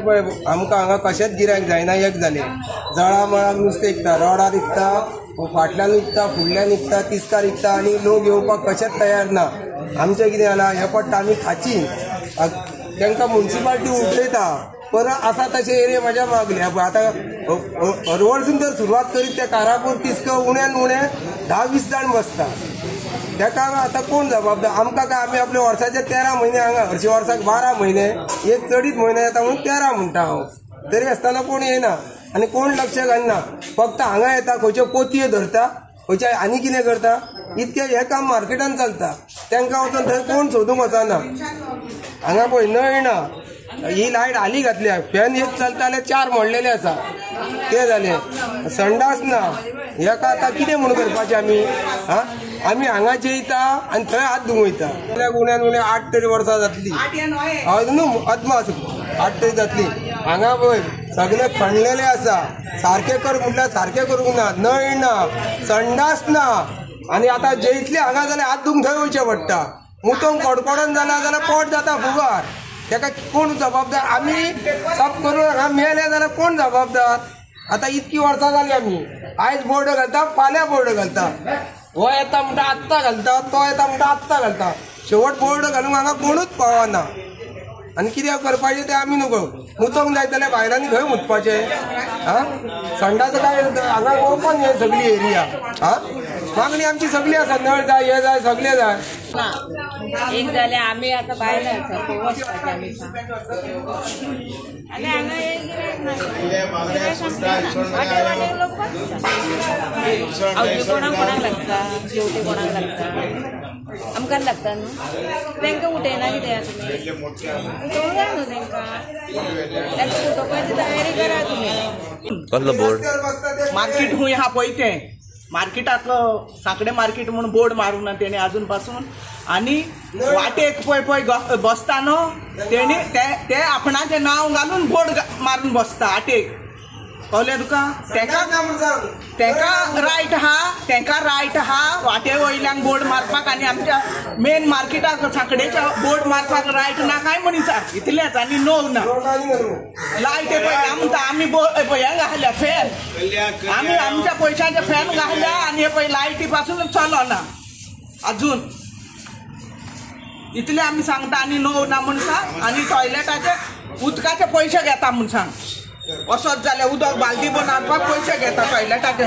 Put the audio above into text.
पळय आमकां हांगा कशेंच गिरायक जायना. एक जालें जळा मळाक नुस्तें विकता, रोडार विकता, फाटल्यान विकता, फुडल्यान विकता, तिस्कार विकता आनी लोक येवपाक कशेंच तयार ना. आमचें कितें जालां, हें पडटा आमी खाची तांकां मुन्सिपाल्टी उठयता, परत आसा तशें एरिया म्हाज्या मागले. आतां हरवळसून जर सुरवात करीत त्या कारापूर तिस्क उण्यान उणे 10-20 जाण बसता. ताका आतां कोण जबाबदार? आमकां काय आमी आपले वर्साचे 13 म्हयने हांगा, हरशीं वर्साक 12 म्हयने, एक चडीत म्हयने येता म्हणून 13 म्हणटा हांव. तरी आसतना कोण येना आनी कोण लक्ष घालना. फक्त हांगा येता, खंयच्यो पोतयो धरता, खंयच्या आनी कितें करता, इतकें हें काम मार्केटान चलता. तांकां वचून थंय कोण सोदूंक वचना. हांगा पळय नळ ना, ही लायट हाली घातल्या, फॅन एक चलता जाल्यार 4 मोडलेले आसा, ते जाले. संडास ना. हेका आतां कितें म्हूण करपाचें आमी? हा, आमी हांगा जेयता आनी थंय हात धुवंक वयता. उण्यान उणे 8 तरी वर्सां जातली, हय न्हू, अदमास 8 तरी जातली. हांगा पळय सगळे खणलेले आसा, सारकें कर म्हटल्यार सारकें करूंक ना, नळ ना, संडास ना. आनी आतां जेयतले हांगा जाल्यार हात धुवंक थंय वयचें पडटा. मुतोंक कडकडोन जाला जाल्यार पोट जाता फुगार. ताका कोण जबाबदार? आमी सब करून हांगा मेले जाल्यार कोण जबाबदार? आतां इतकी वर्सां जाली आमी आयज बोर्ड घालता, फाल्यां बोर्ड घालता, हो येता म्हणटा आत्तां घालता, तो येता म्हणटा आत्तां घालता, शेवट बोर्ड घालूंक हांगा कोणूच पावना. आनी कितें करपाचें तें आमी नको. मुतोंक जाय जाल्यार बायलांनी खंय मुतपाचें? आं, संडास काय हांगा ओपन हे सगळी एरिया. आं, मागणी आमची सगळी आसा, नळ जाय, हें जाय, सगळें जाय. एक जाल्यार आमी आतां बायलां आसा, खंय वचपाचें आमी सांग? आनी हांगा एक गिरायक ना, गिरायक सामकें ना. वाटेर वाटेर लोक बसता. आवती कोणाक कोणाक लागता, जेवटी कोणाक लागता, आमकां लागता न्हू. तांकां उठयना कित्याक तुमी? उठोवंक जाय न्हू तांकां, तांकां उठोवपाची तयारी करा तुमी. कसलो बोर्ड? मार्केट खूंय आहा पळय तें मार्केटाक सांकडें मार्केट म्हूण बोर्ड मारूंक ना तेणी आजून पासून. आनी वाटेक पळय पळय बसता न्हू तेणी ते आपणाचें नांव घालून बोर्ड मारून बसता वाटेक. कळ्ळें तुका? तेका रायट आहा, तेका रायट आहा वाटे वयल्यान बोर्ड मारपाक, आनी आमच्या मेन मार्केटाक सांकडेच्या बोर्ड मारपाक रायट ना काय म्हणीचा इतलेंच. आनी नो ना लायट पळय म्हणटा आमी हें घातल्या फॅन, आमी आमच्या पयशांचे फॅन घातल्या आनी हे पळय लायटी पासून चलना अजून. इतलें आमी सांगता. आनी नो ना म्हूण सांग. आनी टॉयलेटाचे उदकाचे पयशे घेता म्हूण सांग. असोच जाल्यार उदक बालदी भरून हाडपाक पयशे घेता टॉयलेटाचे.